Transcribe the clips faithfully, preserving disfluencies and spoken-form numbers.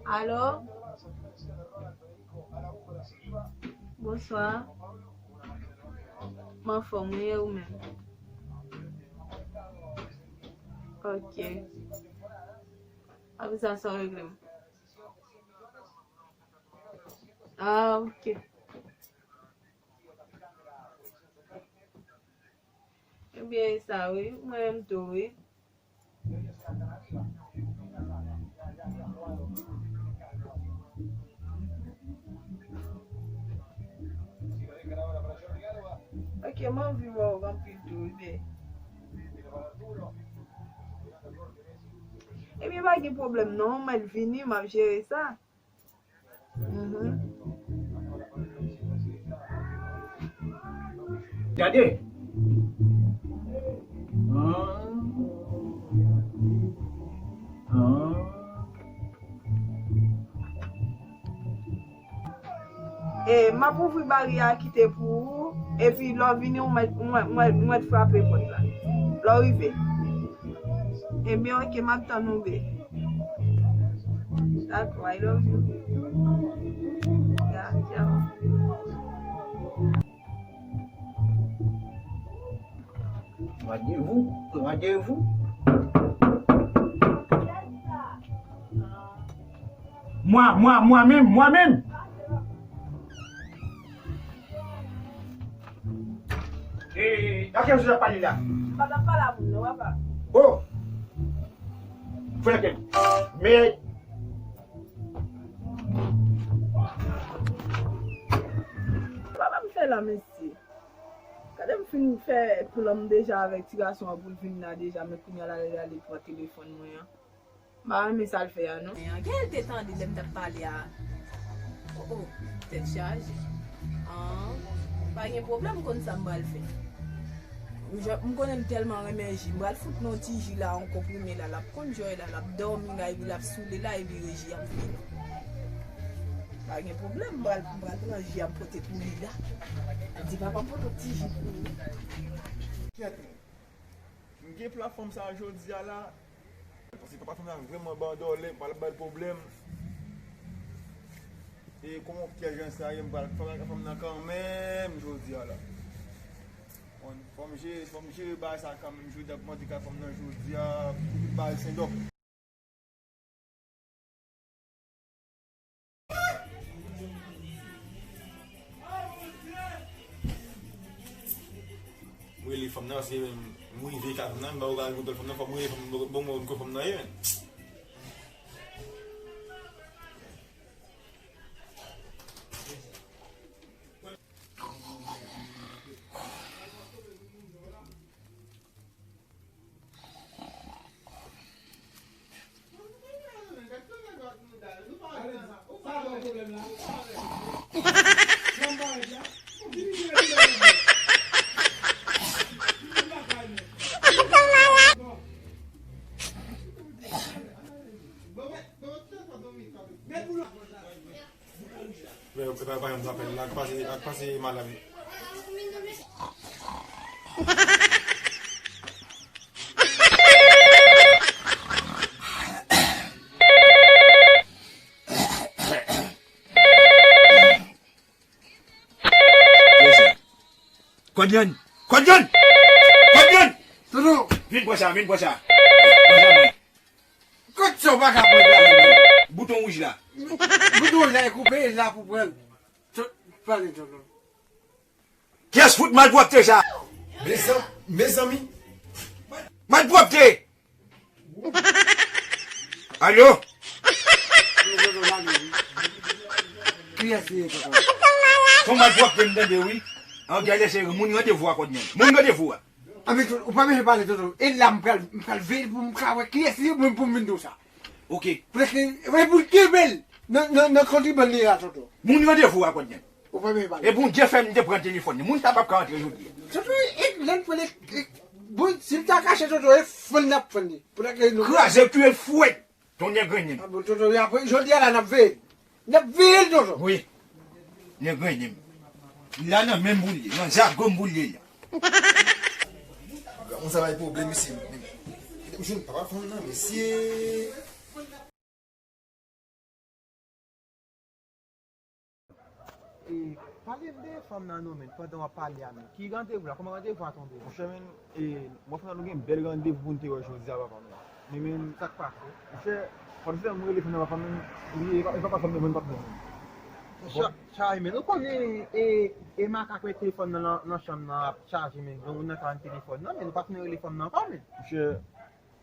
Alo? Bonswa. M anfòm, wi, e ou menm? Ok. Apre sa, sa w regle m? Ah, ok. Ebyen, e sa, wi. Mwen menm tou, wi. Ok, m anvi wè w anpil tou, wi, bebe. Ebyen, pa gen pwoblèm, non. Mwen vini, m ap jere sa. Mhm. Gade. Ah. Ah. E, m ap ouvri baryè a kite pou ou, epi lè w vini, ou mèt, ou mèt, ou mèt, ou mèt frape pòt la. Lè w rive. Ebyen, ok, m ap tann ou, be. Dakò, I love you. Ya, tchao. Rendez-vous, rendez-vous. Mwen, mwen, mwen menm, mwen menm. E, a ki moun w ap pale la? M pa t ap pale a moun non, papa. Oh! Frè kèm. Men. Papa m fè la, mesye. Gade m fin fè plan m deja avèk ti gason an pou l vin la deja, men kounye a la, l ale pran telefòn mwen an. M pa renmen sa l fè a, non. Gen l te tande lè m t ap pale a. Oh, oh, tèt chaje. Ah, pa gen pwoblèm, m konn sa m pral fè. M jan, m konnen l tèlman renmen ji. M pral fout nan ti ji la, yon konprime la, l ap konn jòy la, l ap dòmi la, epi l ap soule la, epi reji ap vini. Pa gen pwoblèm, m pral, m pral pran ji a, m pote pou li la. Di papa m pote ti ji pou li. M gen plan fanm sa jodi a la. Paske papa fanm nan vrèman bandòlè, m pral ba l pwoblèm. E kòman pyès jan sa ye, m pral fè bagay fanm nan kanmenm jodi a la. Bon, fò m jere, fò m jere bagay sa kanmenm, jodi a pou m antre kay fanm nan jodi a, pou tout bagay sendòk. M rele fanm nan, paske m rive kay fanm nan, m pa wè kote fanm nan, fò m rele fanm nan, bon, bon, kote fanm nan ye, men. Men, e pa, pa yon apèl la, ak pase, ak pase maladi. Kòdyann! Kòdyann! Kòdyann! Toto! Vin pran sa, vin pran sa. Pran sa, mwen. Kot sa w pa ka pran sa? Bouton wouj la. Bouton wouj la e koupe, e la pou pran. Pale, tonton. Kiyès fout malpwòpte sa? Mezan-, mezanmi. Malpwòpte! Alo? Kiyès li ye, tonton? Son malpwòpte m tande, wi. An, gade seri, moun randevou a, Kòdyann. Moun randevou a. Anben, ou pa bezwen pale, tonton. E la, m pral, m pral veye pou m ka wè kiyès li ye, pou m, pou m vin di w sa. Ok. Prèske, e pou l kenbe l nan, nan, nan kontribann li a, tonton. Moun randevou a, Kòdyann. Ou pa bezwen pale. E Bondye fè m te pran telefòn li. Moun sa p ap ka antre jodi a. Tonton, e, lè l pran, e, bon, si l ta kache, tonton, e fann l ap fann li. Pou l ak nou. Kraze, tiye l fwèt. Ton nèg grennen. A bon, tonton, apre, jodi a la, n ap veye. N ap veye l, tonton. Wi. Nèg grennen. La nan menm boulye, nan zago m boulye la. Granmoun sa bay pwoblèm, mesye. Mesye, papa fanm nan, mesye. Pale m de fanm nan non, men, pandan w ap pale a, men. Ki randevou la? Kòman randevou a tonbe? Monchè, men, e, mwen fanm nan nou gen bèl randevou pou n te wè jodi a, papa, men. Men, men, sa k pase? Monchè, pandan se tan m rele fanm nan, papa, men, li, e pa, e pa fanm nan, men, papa, men. Cha-, chaje, men. Ou konnen, e, e makak mete fanm nan nan, nan chanm nan ap chaje, men. Gen moun nan ka rann telefòn nan, men, ou pa fin rele fanm nan ankò, men. Monchè,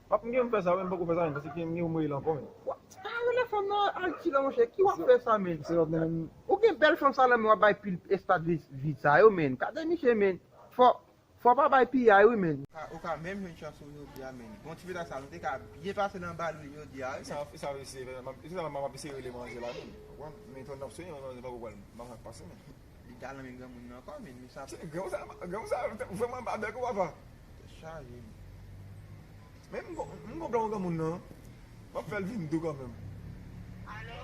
Pap, m gen pou m fè sa, men m poko fè sa, men, paske m gen pou m rele ankò, men. Wa-, pa rele fanm nan, al ti la, monchè, ki w ap fè sa, men? Se lòt nan men. Ou gen bèl fanm sa la, men w ap bay pil espas vid sa yo, men. Gade misye, men. Fò, fò pa bay piyay, wi, men. Ou ka, ou ka menm jwenn chans ou jodi a, men. Bon, ti pita sa, nou te ka byen pase nan bal ou jodi a, wi, men. Sa, sa, se, se sa, m ap eseye rele manzè la, men. Ou konprann? Men ton n ap sonye, manzè pa ko pral, m ap pase, men. Li ta nan men granmoun nan ankò, men, men sa. Granmoun sa, granmoun sa, vrèman pa bèk, papa. Tèt chaje, men. Men m gon, m gon plan pou granmoun nan. M ap fè l vin dou kanmenm. Alo?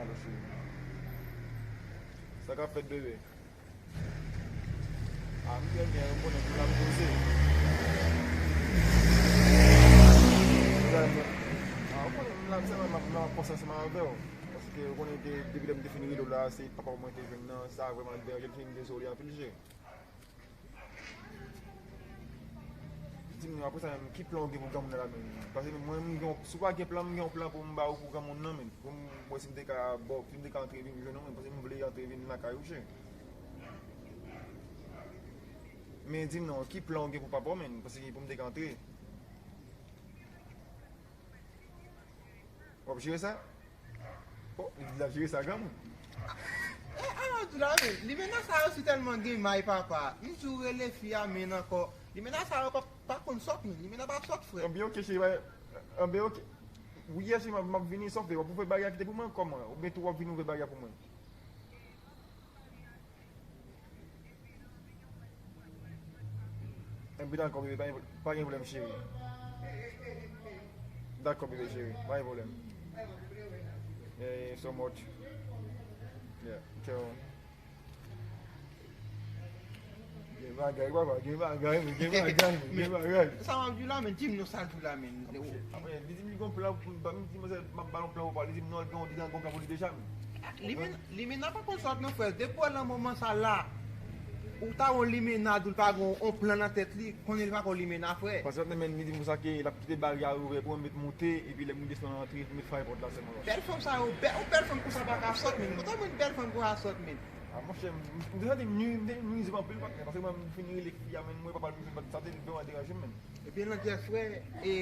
Alo, cheri. Sa k ap fèt, bebe? A, m trè byen, m konnen m la poze. A, ou konnen m la, m sèlman m ap, m ap panse ansanm avè w. Paske ou konnen de-, depi lè m te fin rele w la, se papa w mwen te jwenn nan, sa vrèman deranje m, m dezole anpil, cheri. Di m non, apre sa menm, ki plan w gen pou granmoun nan la menm? Paske mwen, m gen, si w pa gen plan, m gen yon plan pou m ba ou pou granmoun nan menm. Pou m wè si m te ka, bon, si m te ka antre vin jwenn ou menm, paske m vle antre vin lakay ou, cheri. Men di m non, ki plan w gen pou papa w menm? Paske pou m te ka antre. W ap jere sa? O, li di l ap jere sa, granmoun. E, avan tou la, men, limena sa yo si tèlman gen may, papa. M di w rele fi a, men ankò. Limena sa yo pa, pa konn sòt, men. Limena pa sòt, frè. Anben, oke, cheri, ba, anben, oke. Wi, yè, cheri, m ap, m ap vini, sòf, w ap ouvè bagay a kite pou mwen, kòman? Oubyen tou w ap vini ouvè bagay a pou mwen? Enben dakò, bebe, pa gen, pa gen pwoblèm, cheri. Dakò, bebe, cheri, pa gen pwoblèm. Eh, so much. Yeah, tchau. Gen bagay, papa, gen bagay, men, gen bagay, men, gen bagay. Sa w ap di la, men, di m non, sa l di la, men. Apre, li di m li gon plan pou m, m di manzè m ap ba l yon plan pou pa, li di m non, li gen yon, li gen yon plan pou li deja, men. Li men, Limena pa konn sòt non, frè. Depi w wè nan moman sa la, ou ta wè yon limena di w l pa gen yon plan nan tèt li, konnen li pa konn limena, frè. Paske lòt nan men li di m konsa ke l ap kite baryè a ouvè pou mwen, met moute, epi lè m rive sou antre, met fèmen pòt la sèlman. Bèl fanm sa yo, bèl, yon bèl fanm konsa pa ka sòt, men. Kote w jwenn bèl fanm konsa sòt, men? A, monchè, m, m te santi m nui, m te nui anpil, patnè, paske mwen, m fin rele fi a, men, m wè papa l, m fin bat, sa te vrèman deranje m, men. Ebyen, Landjè, frè, e,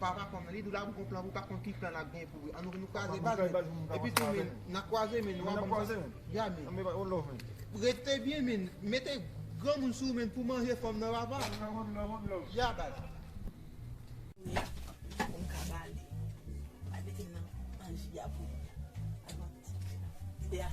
papa fanm nan, li di w l ap gon plan pou pa konn ki plan l ap gen pou li. Ann nou, nou kwaze baz, men. Epi tou, men, n ap kwaze, men, nou ap kwaze, men. Ya, men. Rete byen, men. Mete granmoun sou ou, men, pou manje fanm nan, papa. Ya, baz. Pou m ka ba li. Al mete m nan, nan ji a pou li. Al manje. Ide a.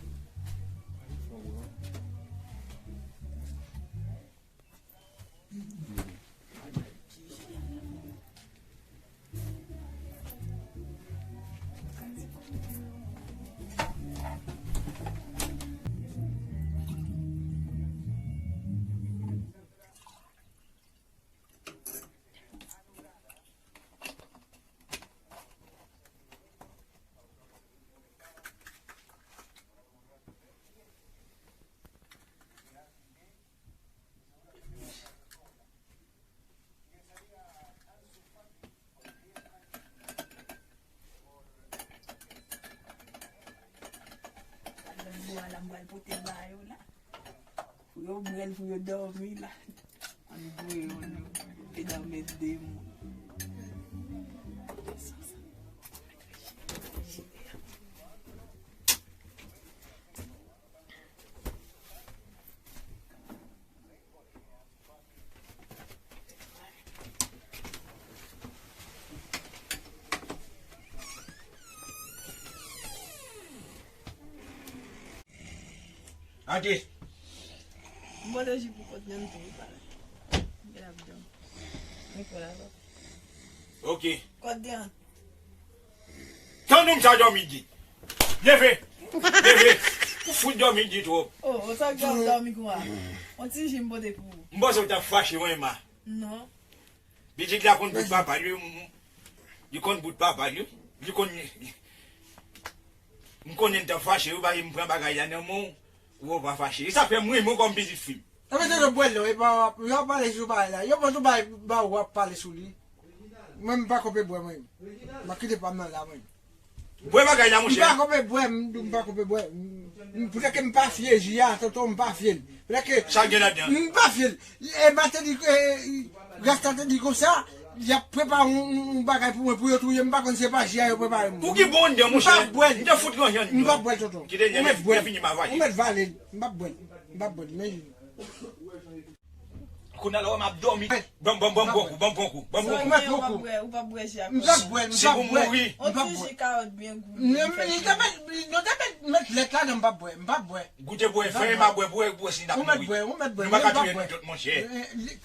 Bwa la, m pral pote ba yo la. Pou yo bwè l, pou yo dòmi la. Ann bwè yo, nou. Te dòmi de moun. Ate. M pote ji pou kòt nan tou, wi, pale. Gen ap dòmi. Wi, pale avè w. Ok. Kòt gen. Tann ou m sa dòmi di. Leve. Leve. Ou fout dòmi di twòp. Oh, ou sa k dòmi kouman? On ti ji m pote pou ou. M panse ou t ap fache, wi, ma. Non. Pitit la konn bout papa l, wi. Li konn bout papa l, wi. Li konn. M konnen n t ap fache wi, paske m pran bagay la nan men w, ou pa fache. E sa fè m renmen w kòm pitit fi m. Sa vle di yo bwè l non, e pa w ap, yo ap pale sou bagay la. Yo pran tou bagay ba ou ap pale sou li. Mwen m pa konpe bwè mwen. M ap kite pa m nan la mwen. Bwè bagay la, monchè. M pa konpe bwè, m, m pa konpe bwè. M, m, poutèt ke m pa fye ji a, tonton, m pa fye l. Poutèt ke sa gen ladan. M pa fye l. E Martelly, e, Rasta te di konsa, y ap prepare yon, yon, yon bagay pou mwen, pou yo touye m, m pa konn se pa ji a yo prepare m. Pou ki bon de, monchè? M pa bwè l. M te fout ranyen. M pa bwè l, tonton. Kite nèg fini mavaye. Ou mèt vale l. M pa bwè l. M pa bwè l, men. Kounye a la, wè m ap dòmi. Ban m, ban m, ban m pran kou, ban m pran kou, ban m pran kou. Ou mèt pran kou. Ou p ap bwè, ou p ap bwè ji a. M p ap bwè, m p ap bwè. Si pou mouri. On ti ji kawòt byen gou. Non, men li te mèt, li te mèt, mèt lèt la, non, m p ap bwè, m p ap bwè. Goute bwè, fè m ap bwè, bwè, bwè, si n ap mouri. Ou mèt bwè, ou mèt bwè, men m p ap bwè. Nou pa ka touye nou tout, monchè.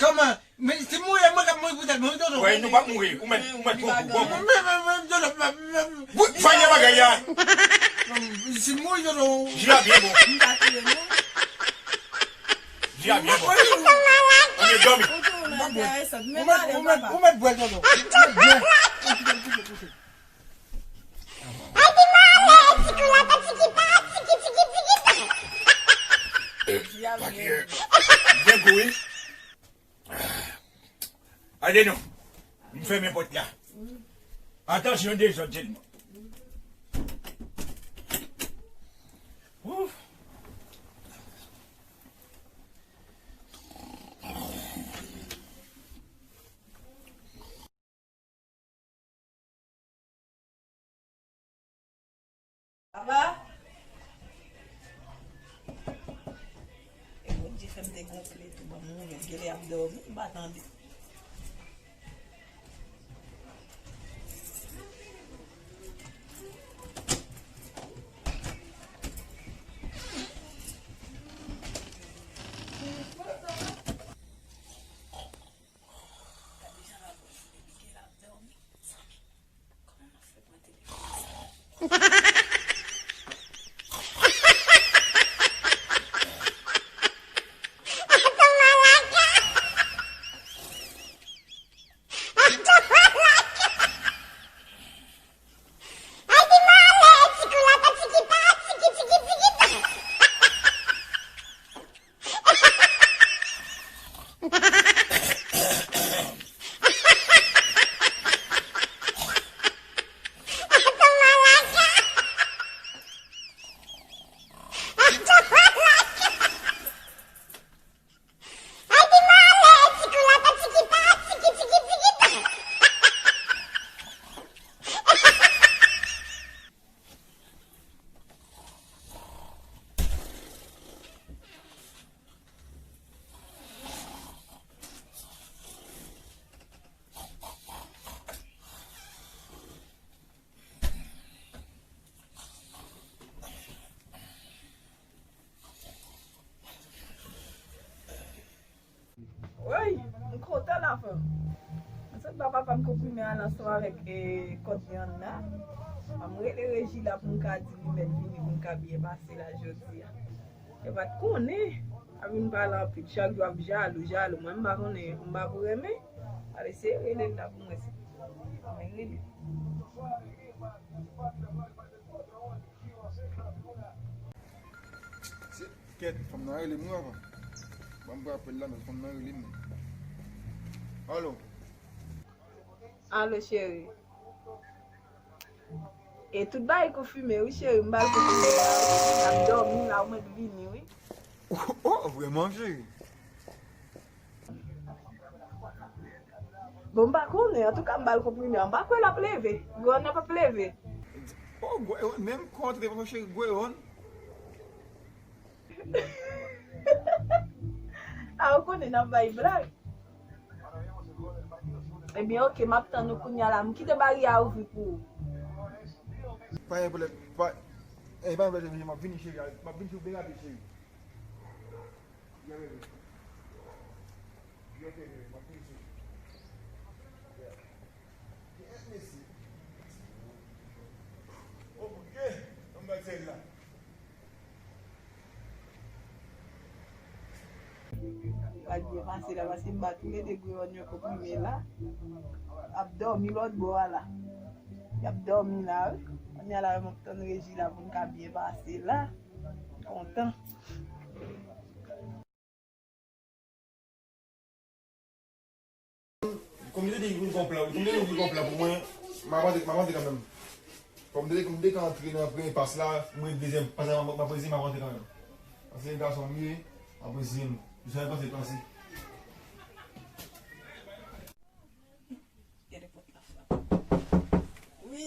Kòman? Men si m mouri, mwen k ap mouri poutèt mwen, wi, tonton. Wè, nou p ap mouri, ou mèt, ou mèt pran kou, pran kou. Men, men, men, tonton, men, men. Wi, fè bagay la. Si m mouri, tonton. Ji a byen bon. M pa touye nou. Di a byen bon. Ann yo dòmi. Ou mèt, ou mèt, ou mèt bwè l, tonton. Ou mèt bwè l. Kouche, kouche, kouche. Di a byen bon. Byen gou, wi. Ale non. M fèmen pòt la. Atansyon, dezòd sèlman. Ouf. Papa? E Bondye fè m te gonfle tou, ban m ouvè l, genlè ap dòmi, m pa tande. Woy, m kontan lafen. M sot ba papa m konprime a nan son avèk, e, kòd vyann la. M rele Reji la pou m ka di li mèt vini pou m ka byen pase la jodi a. Yo pa t konnen. Ap vin pale anpil. Chak jou ap jalou, jalou. Mwen, m pa konnen, m pa pou renmen. Al eseye rele l la pou mwen si. Mwen rele. Se kèt, fanm nan rele m, wi, papa. Ban m pran apèl la, men fanm nan rele m. Alo. Alo, cheri. E tout bagay konfime, wi, cheri. M ba l konfime la, wi. N ap dòmi la, ou mèt vini, wi. Oh, oh, vrèman, cheri. Bon, m pa konnen. Antouka, m ba l konprime a. M pa kwè l ap leve. Gwewòn nan p ap leve. Oh, Gwewòn, menm kontre, cheri, Gwewòn. A, ou konnen n ap bay blag. Ebyen, oke, m ap tann ou kounye a la. M kite baryè a ouvri pou ou. Pa gen pwoblèm. Pa, eh, pa gen pwoblèm, m ap vini, cheri. M ap vini sou byen rapid, cheri. Yeah, baby. Yeah, baby. M ap vini, cheri. Yeah. Yeah, mesi. Oke, ann ba sèl la. Pral byen pase la, paske m ba toulede Gwewòn yo konprime la. Ap dòmi lòt bò a la. Y ap dòmi la, wi. Kounye a la, m ap tann reji la pou n ka byen pase la. Kontan. Kòm li te di li vin fè yon plan, kòm li te di li vin fè yon plan pou mwen, m ap antre, m ap antre kanmenm. Kòm li te di, kòm li te antre nan premye pas la, mwen dezyèm pas la, m ap, m ap rezi, m ap antre kanmenm. Paske gason m ye, m ap rezi m. Jan l panse, l panse. Gade pòt la frape. Wi.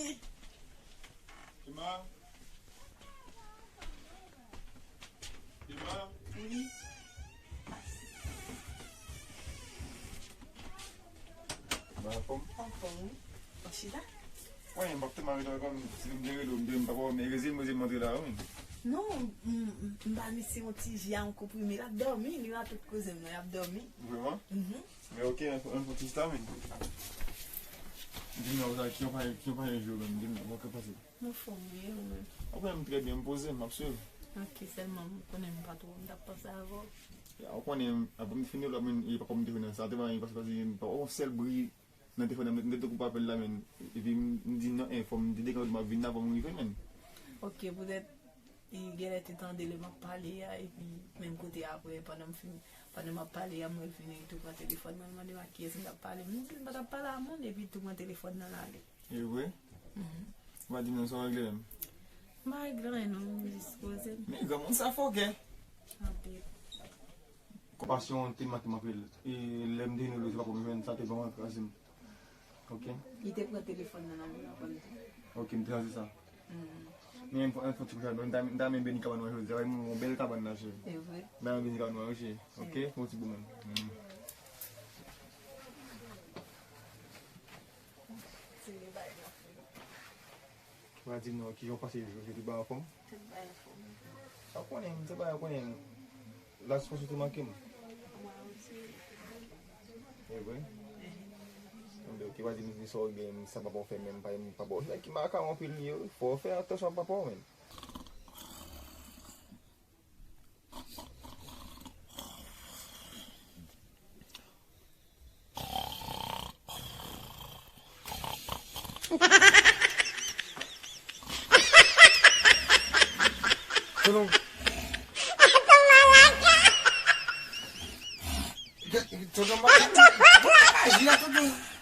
Emma. Emma. Wi. Ba, anfòm? Anfòm, wi. Bon, chita. Wi, m p ap te mare la, kòm si m te rele w, m te, m pa wè w, men rezi m, rezi m antre la, wi. Non, m, m, m ba misye yon ti ji a, yon konprime, l ap dòmi, li la tout koze m nan, y ap dòmi. Vrèman? Mhm. Men ok, ann, ann fè ti chita, men. Di m non, sa, ki yon panye, ki yon panye jou, men, di m non, mwen ka pase. Anfòm, wi, ou menm? Ou konnen m trè byen, m poze, m ap swiv. Ok, sèlman, m konnen m pa twò, m t ap panse avè w. Ya, ou konnen, apre m te fini lòt moun, e papa m te vin nan sa, te ba, e pase, pase, pa yon sèl bri nan telefòn nan, m te, m te koupe apèl la, men. Epi m, m di non, e, fò m te degaje m ap vin la, fò m rive, men. Ok, poutèt, e, genlè te tande lè m ap pale a, epi menm kote apre, pandan m fin, pandan m ap pale a, mwen vini, tou pran telefòn nan, l mande m ak kiyès m t ap pale. M di l m pa t ap pale a moun, epi tou pran telefòn nan l ale. E vre? Mhm. Ou pa di m non, sa w regle menm? M pa regle anyen non, m jis poze m. Men granmoun sa fòkè. Anpil. Konpasyon te manke m anpil. E lè m te vin rele w, se pa pou m jwenn, sa te vrèman kraze m. Ok? Li te pran telefòn nan nan men m avan l te. Ok, m te ranse sa. Mhm. Men m fè, m fè ti kouch avè w. M ta, m ta renmen beni kabann nan jodi a. Yon bèl kabann nan, cheri. E vre? M ta renmen beni kabann nan, cheri. Ok? Fè yon ti boumèn. Mhm. Ou pa di m non, kijan w pase jou, jou te bay anfòm? Te bay anfòm. Sa w konnen, m te bay, ou konnen, laj fòs ou te manke m. Mwen osi. E vre? Enben, ok, pa di m ni sa w gen, sa papa w fè menm, pa, papa w, nèg ki maka anpil li ye, wi. Fò w fè atansyon ak papa w, menm. Tonton. Tonton, tonton, tonton,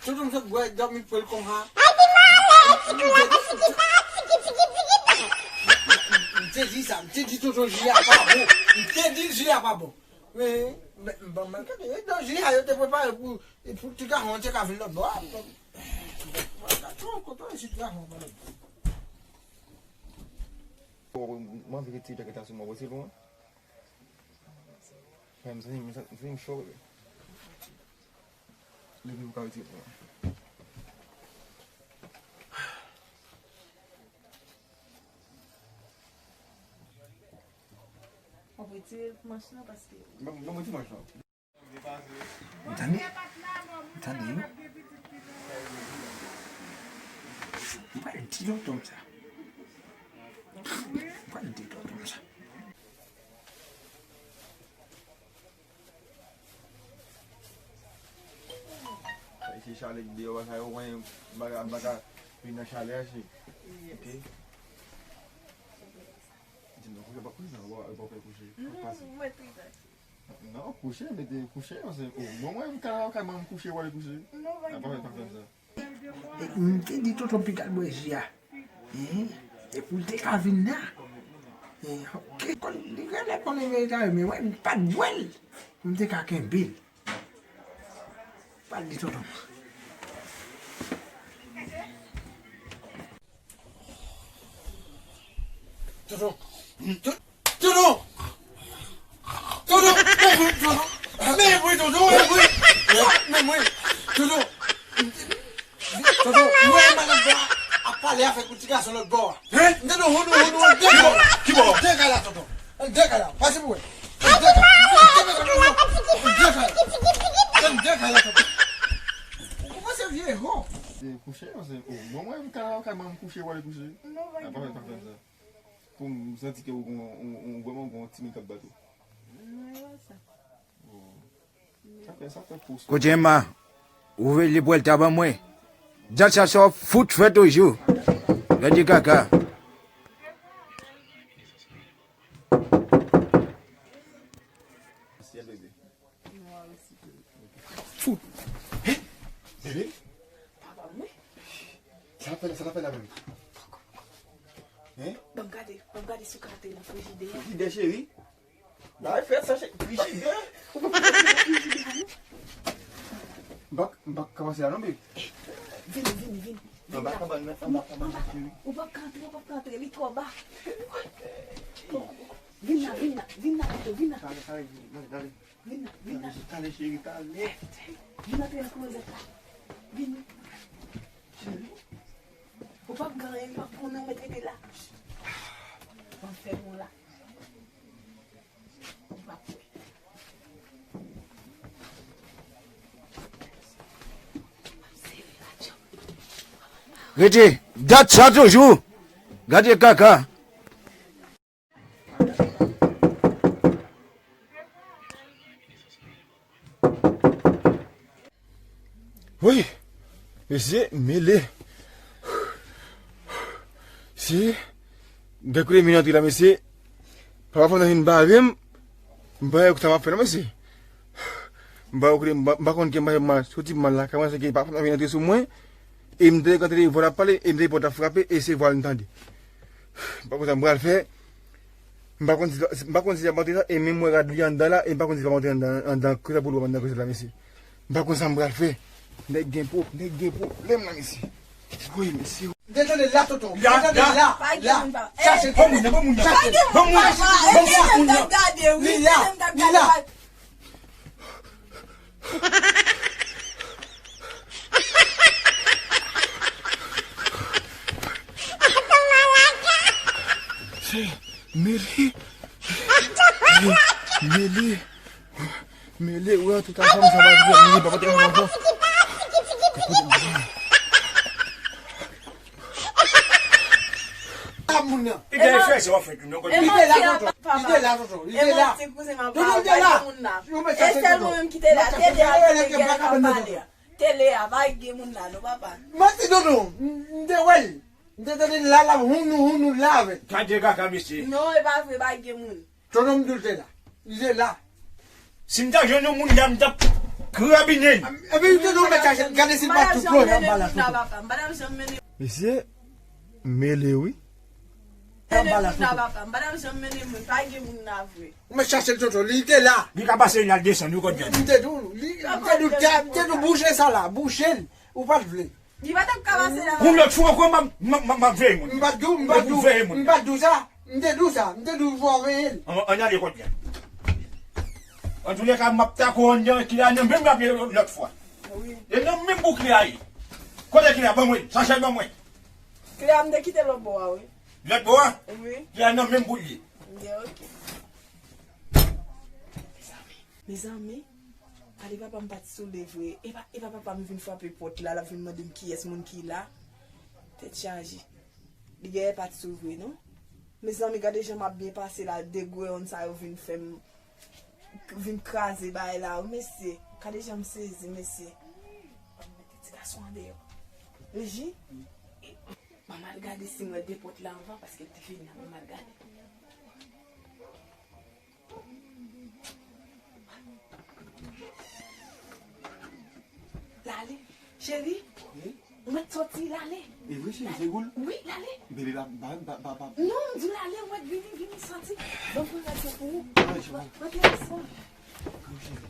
tonton, tonton, dòmi pou l konsa. M te di sa, m te di tonton ji a pa bon. M te di ji a pa bon. Men, men, bon, men, gade, e dan ji a yo te prepare pou, pou ti gason an te ka vin lòt bò a. Bon, gade, kote ti gason an lòt bò. Bon, m anvi retire djakèt la sou mwen, wè, se lwen. Frè m, m santi m cho, bebe. Leve pou ka retire pou mwen. W ap retire manch lan paske. Ban, ban mwen ti manch lan. Ou tande? Ou tande, wi? Ou pral di tonton sa. Ou pral di tonton sa. Sa se chalè ki deyò, sa yo, mwen, m pa ka, m pa ka vin nan chalè a, cheri. Ok? Di m non, kouche, pa kouche, non, w ap fè kouche. Non, mwen tripè. Non, kouche, mete kouche, paske, oh, bon, mwen, m ka, ka, m kouche, w ale kouche. Non, pa gen pwoblèm. M te di tonton piga l bwè ji a. Hein? Epi l te ka vin la. Hein, ok. Konn, li genlè konnen verite a, men wè, m pa t bwè l. M te ka kenbe l. Pa t di tonton. Tonton. Tonton. Tonton. Men mwen, tonton. Men mwen, tonton. Men mwen. Tonton. Tonton, mwen, madanm bò a ap pale avèk yon ti gason lòt bò a. Hein? Tonton, tonton, tonton, tonton. Ki bò? Ki bò? Dekay la, tonton. Dekay la. Pase pou mwen. Dekay. Dekay la, tonton. Dekay la, tonton. Ou kòmanse vye ho. Se kouche, se, oh, bon, mwen, m ka, ka, m kouche, w ale kouche. Non, pa gen pwoblèm. Pou m santi ke ou gon, ou, ou vrèman gon timoun k ap bat ou. Mwen wè sa. Sa fè, sa fè pous. Kote Emma, ou vle li pral ta ban mwen. Djatcha sa w fout fè toujou. Gade kaka. Sa l ap fè, sa l ap fè la menm? Hein? Ban m gade, ban m gade si w ka antre nan frijidè a. Frijidè, cheri? Bagay fèt sa, cheri. Frijidè? Ou pa konn frijidè a, non? M pa, m pa ka pase la, non, baby. Vini, vini, vini. Anba kabann nan, anba kabann nan, cheri. Ou p ap ka antre, ou p ap ka antre, li twò ba. Vin la, vin la, vin la pito, vin la. Kale, kale, vin, kale, kale. Vin la, vin la. Kale, kale, cheri, kale. Vin antre nan klozèt la. Vin. Cheri. Ou p ap gen anyen, ou p ap konnen ou mèt rete la. Ban m fèmen w la. Ou p ap wè. Rete, dat sa toujou. Gade kaka. Wi, mesye, mele. Si, gen kote m vin antre la, mesye. Papa fanm nan vin bare m. M pa wè sa m ap fè non, mesye. M pa wè kote, m pa, m pa konn ke m pa, m soti mal la, kòmanse ke papa fanm nan vin antre sou mwen. E m te kontre vwa l ap pale, e m te pòt ap frape, e se vwa l m tande. M pa konn sa m pral fè. M pa konn si, m pa konn si l ap antre la, e menm mwen rad li anndan la, e m pa konn si l ap antre anndan, anndan kote pou l wè anndan kote la, mesye. M pa konn sa m pral fè. Nèg gen pwob-, nèg gen pwoblèm la, mesye. Wi, mesye. Desann la, tonton. La, desann la, la. Pa gen la. Moun pa. Chache. Bon moun nan, bon moun nan. Chache. Bon moun nan. Bon moun nan. Li la, li la. Se mele. Mele. Mele, wè, tout a fanm sa va vin, mele, papa te ankò. A moun nan. Li te la, tonton. Li te la, tonton. Li te la. Tonton, li te la. Ou mèt chache tonton. E sèl mwen menm ki te la. Tele a, tele a, pa gen moun la, non, papa. Manti, tonton. M te wè l. M te tande l la, l ap hounou, hounou la avè l. Gade kaka, mesye. Non, e pa vre, pa gen moun. Tonton m di w te la. Li te la. Si m ta jwenn yon moun la, m t ap krabinen l. Epi li te di w mèt chache, gade si l pa tou plonje anba la, tonton. Mesye, mele wi. Anba la, tonton. M pa t ap janm mennen moun, pa gen moun la vre. Ou mèt chache l, tonton, li te la. Li ka pase, l al desann, wi, kòd gade. M te di w, li, m te di w, m te di w bouche sa la, bouche l. Ou pa t vle. Li pa t ap ka pase la. Yon lòt fwa ankò, m ap, m ap, m ap, m ap veye moun. M pa t di w, m pa t di w, m pa t di w sa. M te di w sa, m te di w fò veye l. Ann, ann ale kot li a. Antoulèka, m ap tako anndan, ki la nan menm lapye lòt fwa. Wi. E nan menm bouk li a ye. Kote ki la, ban mwen, chache l ban mwen. Kle a, m te kite lòt bò a, wi. Lòt bò a? Wi. Ki la nan menm bouk li. Byen, oke. Mezanmi, gade papa m pa t sou li vre. E pa, e pa papa m vin frape pòt la, l ap vin mande m kiyès moun ki la. Tèt chaje. Li genlè pa t sou vre, non. Mezanmi, gade jan m ap byen pase la, de gweyonn sa yo vin fè m, vin kraze bagay la, wi, mesye. Gade jan m sezi, mesye. Ban m mete ti gason an deyò. Reji, ban m al gade si m wè de pòt la anvan, paske l te fini la, ban m al gade. Lale, cheri. Wi? Ou mèt sòti, lale. E wi, cheri, se ou l? Wi, lale. Bebe, ba, ba, ba, ba, ba. Non, m di w lale, ou mèt vini, vini, sòti. Ban m pran rad sa pou ou. Wi, cheri. Mwen te responn. Wi, cheri.